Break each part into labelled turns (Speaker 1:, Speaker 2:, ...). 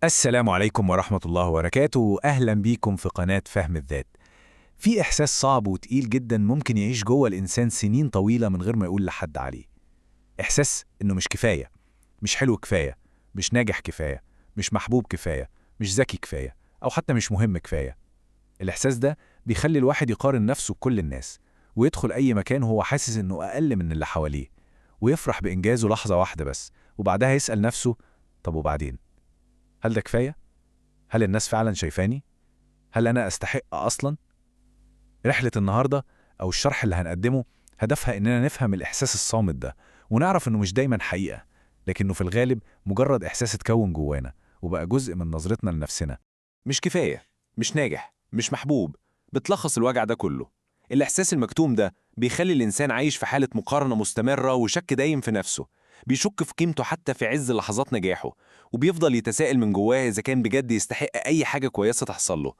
Speaker 1: السلام عليكم ورحمة الله وبركاته، أهلا بيكم في قناة فهم الذات. في إحساس صعب وتقيل جدا ممكن يعيش جوه الإنسان سنين طويلة من غير ما يقول لحد عليه. إحساس إنه مش كفاية، مش حلو كفاية، مش ناجح كفاية، مش محبوب كفاية، مش ذكي كفاية، أو حتى مش مهم كفاية. الإحساس ده بيخلي الواحد يقارن نفسه بكل الناس، ويدخل أي مكان وهو حاسس إنه أقل من اللي حواليه، ويفرح بإنجازه لحظة واحدة بس، وبعدها يسأل نفسه: طب وبعدين؟ هل ده كفاية؟ هل الناس فعلا شايفاني؟ هل أنا أستحق أصلا؟ رحلة النهاردة أو الشرح اللي هنقدمه هدفها إننا نفهم الإحساس الصامت ده، ونعرف إنه مش دايما حقيقة، لكنه في الغالب مجرد إحساس اتكون جوانا وبقى جزء من نظرتنا لنفسنا.
Speaker 2: مش كفاية، مش ناجح، مش محبوب، بتلخص الوجع ده كله. الإحساس المكتوم ده بيخلي الإنسان عايش في حالة مقارنة مستمرة وشك دايم في نفسه، بيشك في قيمته حتى في عز لحظات نجاحه، وبيفضل يتساءل من جواه إذا كان بجد يستحق أي حاجة كويسة تحصل له.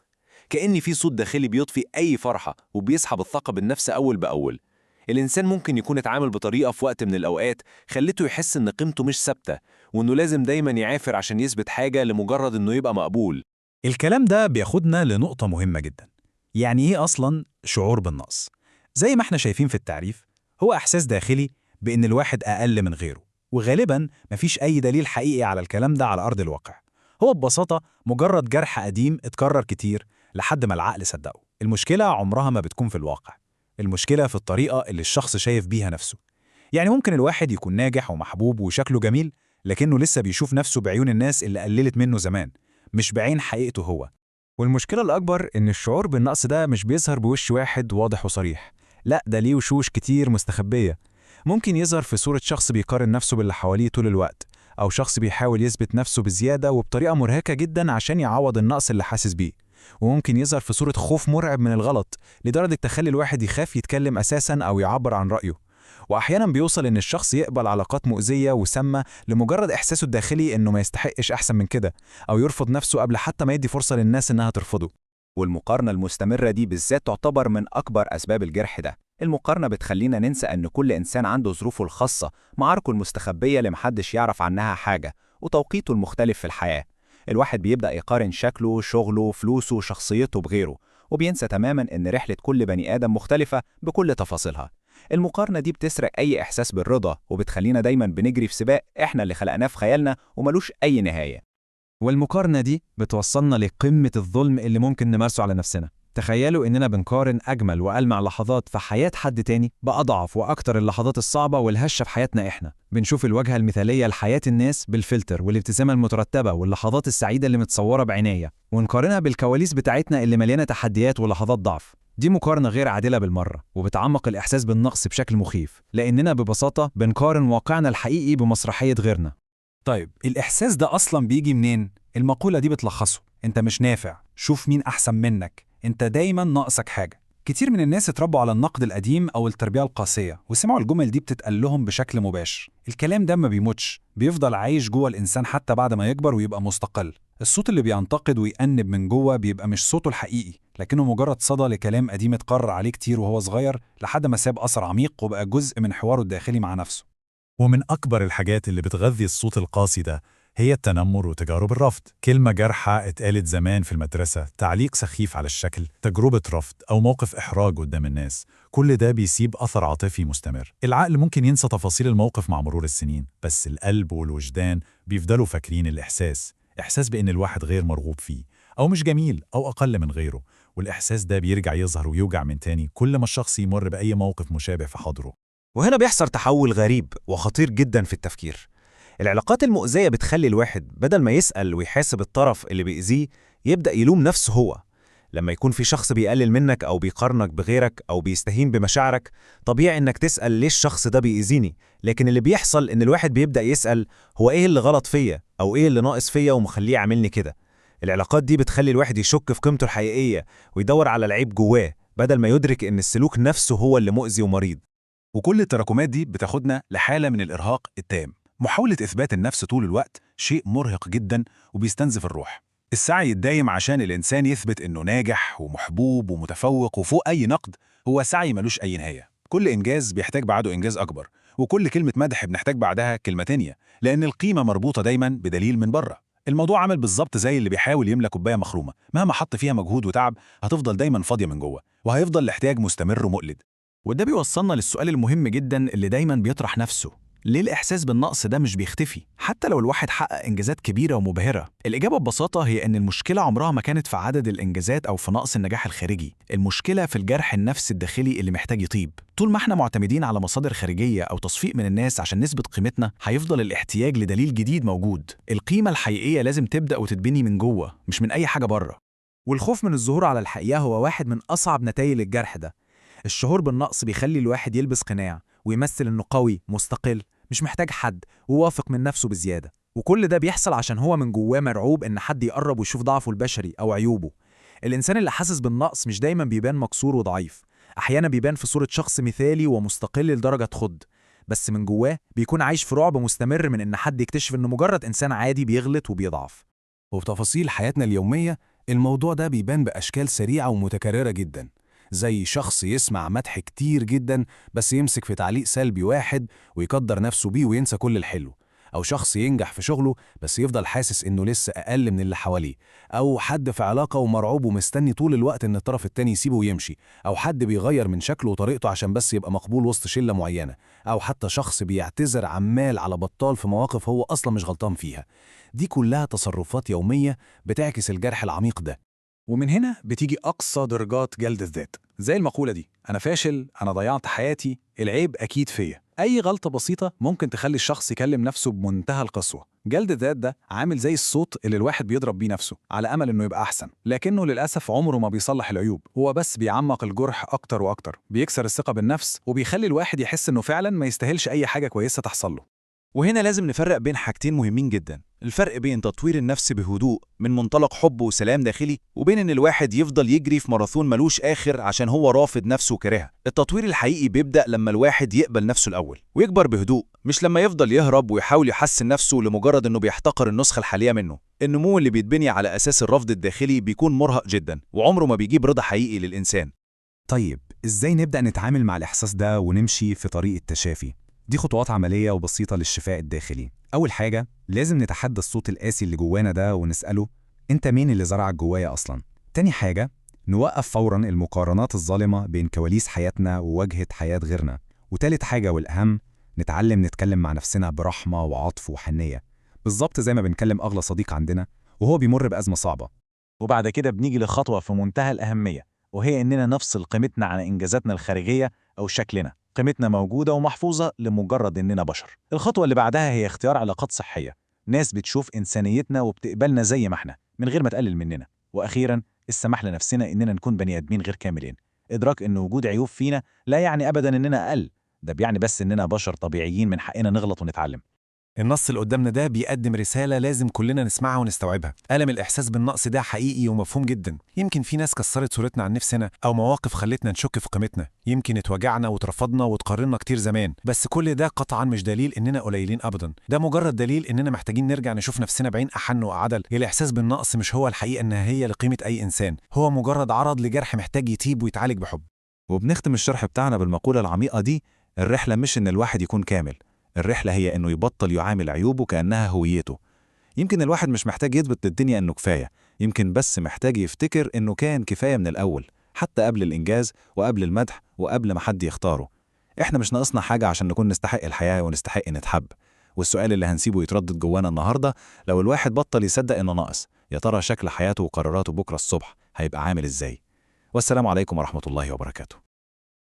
Speaker 2: كأن في صوت داخلي بيطفي أي فرحة وبيسحب الثقة بالنفس أول بأول. الإنسان ممكن يكون اتعامل بطريقة في وقت من الأوقات خلته يحس إن قيمته مش ثابتة، وإنه لازم دايما يعافر عشان يثبت حاجة لمجرد إنه يبقى مقبول.
Speaker 1: الكلام ده بياخدنا لنقطة مهمة جدا. يعني إيه أصلاً شعور بالنقص؟ زي ما احنا شايفين في التعريف، هو إحساس داخلي بإن الواحد أقل من غيره، وغالباً مفيش أي دليل حقيقي على الكلام ده على أرض الواقع. هو ببساطة مجرد جرح قديم اتكرر كتير لحد ما العقل صدقه. المشكلة عمرها ما بتكون في الواقع، المشكلة في الطريقة اللي الشخص شايف بيها نفسه. يعني ممكن الواحد يكون ناجح ومحبوب وشكله جميل، لكنه لسه بيشوف نفسه بعيون الناس اللي قللت منه زمان، مش بعين حقيقته هو.
Speaker 3: والمشكلة الأكبر إن الشعور بالنقص ده مش بيظهر بوش واحد واضح وصريح، لا ده ليه وشوش كتير مستخبية. ممكن يظهر في صورة شخص بيقارن نفسه باللي حواليه طول الوقت، أو شخص بيحاول يثبت نفسه بزيادة وبطريقة مرهقة جدا عشان يعوض النقص اللي حاسس بيه. وممكن يظهر في صورة خوف مرعب من الغلط لدرجة تخلي الواحد يخاف يتكلم أساسا أو يعبر عن رأيه. وأحيانا بيوصل إن الشخص يقبل علاقات مؤذية وسامة لمجرد إحساسه الداخلي إنه ما يستحقش أحسن من كده، أو يرفض نفسه قبل حتى ما يدي فرصة للناس إنها ترفضه.
Speaker 4: والمقارنة المستمرة دي بالذات تعتبر من أكبر أسباب الجرح ده. المقارنة بتخلينا ننسى أن كل إنسان عنده ظروفه الخاصة، معاركه المستخبية اللي محدش يعرف عنها حاجة، وتوقيته المختلف في الحياة. الواحد بيبدأ يقارن شكله، شغله، فلوسه، شخصيته بغيره، وبينسى تماماً أن رحلة كل بني آدم مختلفة بكل تفاصيلها. المقارنة دي بتسرق أي إحساس بالرضا، وبتخلينا دايماً بنجري في سباق إحنا اللي خلقناه في خيالنا وملوش أي نهاية.
Speaker 3: والمقارنة دي بتوصلنا لقمة الظلم اللي ممكن نمارسه على نفسنا. تخيلوا إننا بنقارن أجمل وألمع لحظات في حياة حد تاني بأضعف وأكتر اللحظات الصعبة والهشة في حياتنا إحنا. بنشوف الواجهة المثالية لحياة الناس بالفلتر والابتسامة المترتبة واللحظات السعيدة اللي متصورة بعناية، ونقارنها بالكواليس بتاعتنا اللي مليانة تحديات ولحظات ضعف. دي مقارنة غير عادلة بالمرة، وبتعمق الإحساس بالنقص بشكل مخيف، لأننا ببساطة بنقارن واقعنا الحقيقي بمسرحية غيرنا.
Speaker 1: طيب الإحساس ده أصلاً بيجي منين؟ المقولة دي بتلخصه: أنت مش نافع، شوف مين أحسن منك، أنت دايماً ناقصك حاجة. كتير من الناس اتربوا على النقد القديم أو التربية القاسية، وسمعوا الجمل دي بتتقال لهم بشكل مباشر. الكلام ده ما بيموتش، بيفضل عايش جوه الإنسان حتى بعد ما يكبر ويبقى مستقل. الصوت اللي بينتقد ويأنب من جوه بيبقى مش صوته الحقيقي، لكنه مجرد صدى لكلام قديم اتقرر عليه كتير وهو صغير، لحد ما ساب أثر عميق وبقى جزء من حواره الداخلي مع نفسه.
Speaker 5: ومن أكبر الحاجات اللي بتغذي الصوت القاسي ده هي التنمر وتجارب الرفض. كلمة جارحة اتقالت زمان في المدرسة، تعليق سخيف على الشكل، تجربة رفض، أو موقف إحراج قدام الناس، كل ده بيسيب أثر عاطفي مستمر. العقل ممكن ينسى تفاصيل الموقف مع مرور السنين، بس القلب والوجدان بيفضلوا فاكرين الإحساس، إحساس بإن الواحد غير مرغوب فيه، أو مش جميل، أو أقل من غيره. والإحساس ده بيرجع يظهر ويوجع من تاني كل ما الشخص يمر بأي موقف مشابه في حاضره.
Speaker 2: وهنا بيحصل تحول غريب وخطير جدا في التفكير. العلاقات المؤذية بتخلي الواحد بدل ما يسأل ويحاسب الطرف اللي بيأذيه، يبدأ يلوم نفسه هو. لما يكون في شخص بيقلل منك أو بيقارنك بغيرك أو بيستهين بمشاعرك، طبيعي إنك تسأل ليه الشخص ده بيأذيني، لكن اللي بيحصل إن الواحد بيبدأ يسأل هو إيه اللي غلط فيا، أو إيه اللي ناقص فيا ومخليه يعاملني كده. العلاقات دي بتخلي الواحد يشك في قيمته الحقيقية ويدور على العيب جواه، بدل ما يدرك إن السلوك نفسه هو اللي مؤذي ومريض.
Speaker 1: وكل التراكمات دي بتاخدنا لحالة من الإرهاق التام. محاولة إثبات النفس طول الوقت شيء مرهق جدا وبيستنزف الروح. السعي الدايم عشان الإنسان يثبت إنه ناجح ومحبوب ومتفوق وفوق أي نقد هو سعي ملوش أي نهاية. كل إنجاز بيحتاج بعده إنجاز أكبر، وكل كلمة مدح بنحتاج بعدها كلمة تانية، لأن القيمة مربوطة دايما بدليل من بره. الموضوع عامل بالظبط زي اللي بيحاول يملى كوباية مخرومة، مهما حط فيها مجهود وتعب هتفضل دايما فاضية من جوه، وهيفضل الاحتياج مستمر ومقلد.
Speaker 6: وده بيوصلنا للسؤال المهم جدا اللي دايما بيطرح نفسه، ليه الإحساس بالنقص ده مش بيختفي حتى لو الواحد حقق إنجازات كبيرة ومبهرة؟ الإجابة ببساطة هي إن المشكلة عمرها ما كانت في عدد الإنجازات أو في نقص النجاح الخارجي، المشكلة في الجرح النفسي الداخلي اللي محتاج يطيب. طول ما احنا معتمدين على مصادر خارجية أو تصفيق من الناس عشان نثبت قيمتنا، هيفضل الاحتياج لدليل جديد موجود. القيمة الحقيقية لازم تبدأ وتتبني من جوه، مش من أي حاجة بره.
Speaker 7: والخوف من الظهور على الحقيقة هو واحد من أصعب نتائج الجرح ده. الشعور بالنقص بيخلي الواحد يلبس قناع ويمثل إنه قوي مستقل مش محتاج حد وواثق من نفسه بزيادة، وكل ده بيحصل عشان هو من جواه مرعوب إن حد يقرب ويشوف ضعفه البشري أو عيوبه. الإنسان اللي حاسس بالنقص مش دايما بيبان مكسور وضعيف، أحيانا بيبان في صورة شخص مثالي ومستقل لدرجة تخض، بس من جواه بيكون عايش في رعب مستمر من إن حد يكتشف إنه مجرد إنسان عادي بيغلط وبيضعف.
Speaker 8: وفي تفاصيل حياتنا اليومية الموضوع ده بيبان بأشكال سريعة ومتكررة جدا، زي شخص يسمع مدح كتير جدا بس يمسك في تعليق سلبي واحد ويقدر نفسه بيه وينسى كل الحلو، أو شخص ينجح في شغله بس يفضل حاسس إنه لسه أقل من اللي حواليه، أو حد في علاقة ومرعوب ومستني طول الوقت إن الطرف التاني يسيبه ويمشي، أو حد بيغير من شكله وطريقته عشان بس يبقى مقبول وسط شلة معينة، أو حتى شخص بيعتذر عمال على بطال في مواقف هو أصلا مش غلطان فيها. دي كلها تصرفات يومية بتعكس الجرح العميق ده.
Speaker 1: ومن هنا بتيجي أقصى درجات جلد الذات، زي المقولة دي: أنا فاشل، أنا ضيعت حياتي، العيب أكيد فيا. أي غلطة بسيطة ممكن تخلي الشخص يكلم نفسه بمنتهى القسوة. جلد الذات ده عامل زي الصوت اللي الواحد بيضرب بيه نفسه على أمل إنه يبقى أحسن، لكنه للأسف عمره ما بيصلح العيوب، هو بس بيعمق الجرح أكتر وأكتر، بيكسر الثقة بالنفس وبيخلي الواحد يحس إنه فعلاً ما يستاهلش أي حاجة كويسة تحصل له.
Speaker 3: وهنا لازم نفرق بين حاجتين مهمين جدا، الفرق بين تطوير النفس بهدوء من منطلق حب وسلام داخلي، وبين ان الواحد يفضل يجري في ماراثون ملوش آخر عشان هو رافض نفسه وكارهها. التطوير الحقيقي بيبدأ لما الواحد يقبل نفسه الأول ويكبر بهدوء، مش لما يفضل يهرب ويحاول يحسن نفسه لمجرد انه بيحتقر النسخة الحالية منه. النمو اللي بيتبني على أساس الرفض الداخلي بيكون مرهق جدا وعمره ما بيجيب رضا حقيقي للإنسان.
Speaker 4: طيب، إزاي نبدأ نتعامل مع الإحساس ده ونمشي في طريق التشافي؟ دي خطوات عملية وبسيطة للشفاء الداخلي. أول حاجة، لازم نتحدى الصوت القاسي اللي جوانا ده ونسأله: أنت مين اللي زرعك جوايا أصلاً؟ تاني حاجة، نوقف فوراً المقارنات الظالمة بين كواليس حياتنا وواجهة حياة غيرنا. وتالت حاجة والأهم، نتعلم نتكلم مع نفسنا برحمة وعطف وحنية، بالظبط زي ما بنكلم أغلى صديق عندنا وهو بيمر بأزمة صعبة.
Speaker 1: وبعد كده بنيجي لخطوة في منتهى الأهمية، وهي إننا نفصل قيمتنا عن إنجازاتنا الخارجية أو شكلنا. قيمتنا موجودة ومحفوظة لمجرد إننا بشر. الخطوة اللي بعدها هي اختيار علاقات صحية، ناس بتشوف إنسانيتنا وبتقبلنا زي ما احنا من غير ما تقلل مننا. وأخيراً، السماح لنفسنا إننا نكون بني آدمين غير كاملين. إدراك إن وجود عيوب فينا لا يعني أبداً إننا أقل، ده بيعني بس إننا بشر طبيعيين من حقنا نغلط ونتعلم. النص اللي قدامنا ده بيقدم رسالة لازم كلنا نسمعها ونستوعبها. ألم الإحساس بالنقص ده حقيقي ومفهوم جدا. يمكن في ناس كسرت صورتنا عن نفسنا، أو مواقف خلتنا نشك في قيمتنا، يمكن اتوجعنا واترفضنا وتقارنا كتير زمان، بس كل ده قطعا مش دليل إننا قليلين أبدا. ده مجرد دليل إننا محتاجين نرجع نشوف نفسنا بعين أحن وأعدل. الإحساس بالنقص مش هو الحقيقة النهائية لقيمة أي إنسان، هو مجرد عرض لجرح محتاج يطيب ويتعالج بحب.
Speaker 3: وبنختم الشرح بتاعنا بالمقولة العميقة دي: الرحلة مش إن الواحد يكون كامل، الرحلة هي إنه يبطل يعامل عيوبه كأنها هويته. يمكن الواحد مش محتاج يثبت للدنيا إنه كفاية، يمكن بس محتاج يفتكر إنه كان كفاية من الأول، حتى قبل الإنجاز وقبل المدح وقبل ما حد يختاره. إحنا مش ناقصنا حاجة عشان نكون نستحق الحياة ونستحق نتحب. والسؤال اللي هنسيبه يتردد جوانا النهاردة: لو الواحد بطل يصدق إنه ناقص، يا ترى شكل حياته وقراراته بكرة الصبح هيبقى عامل إزاي؟ والسلام عليكم ورحمة الله وبركاته.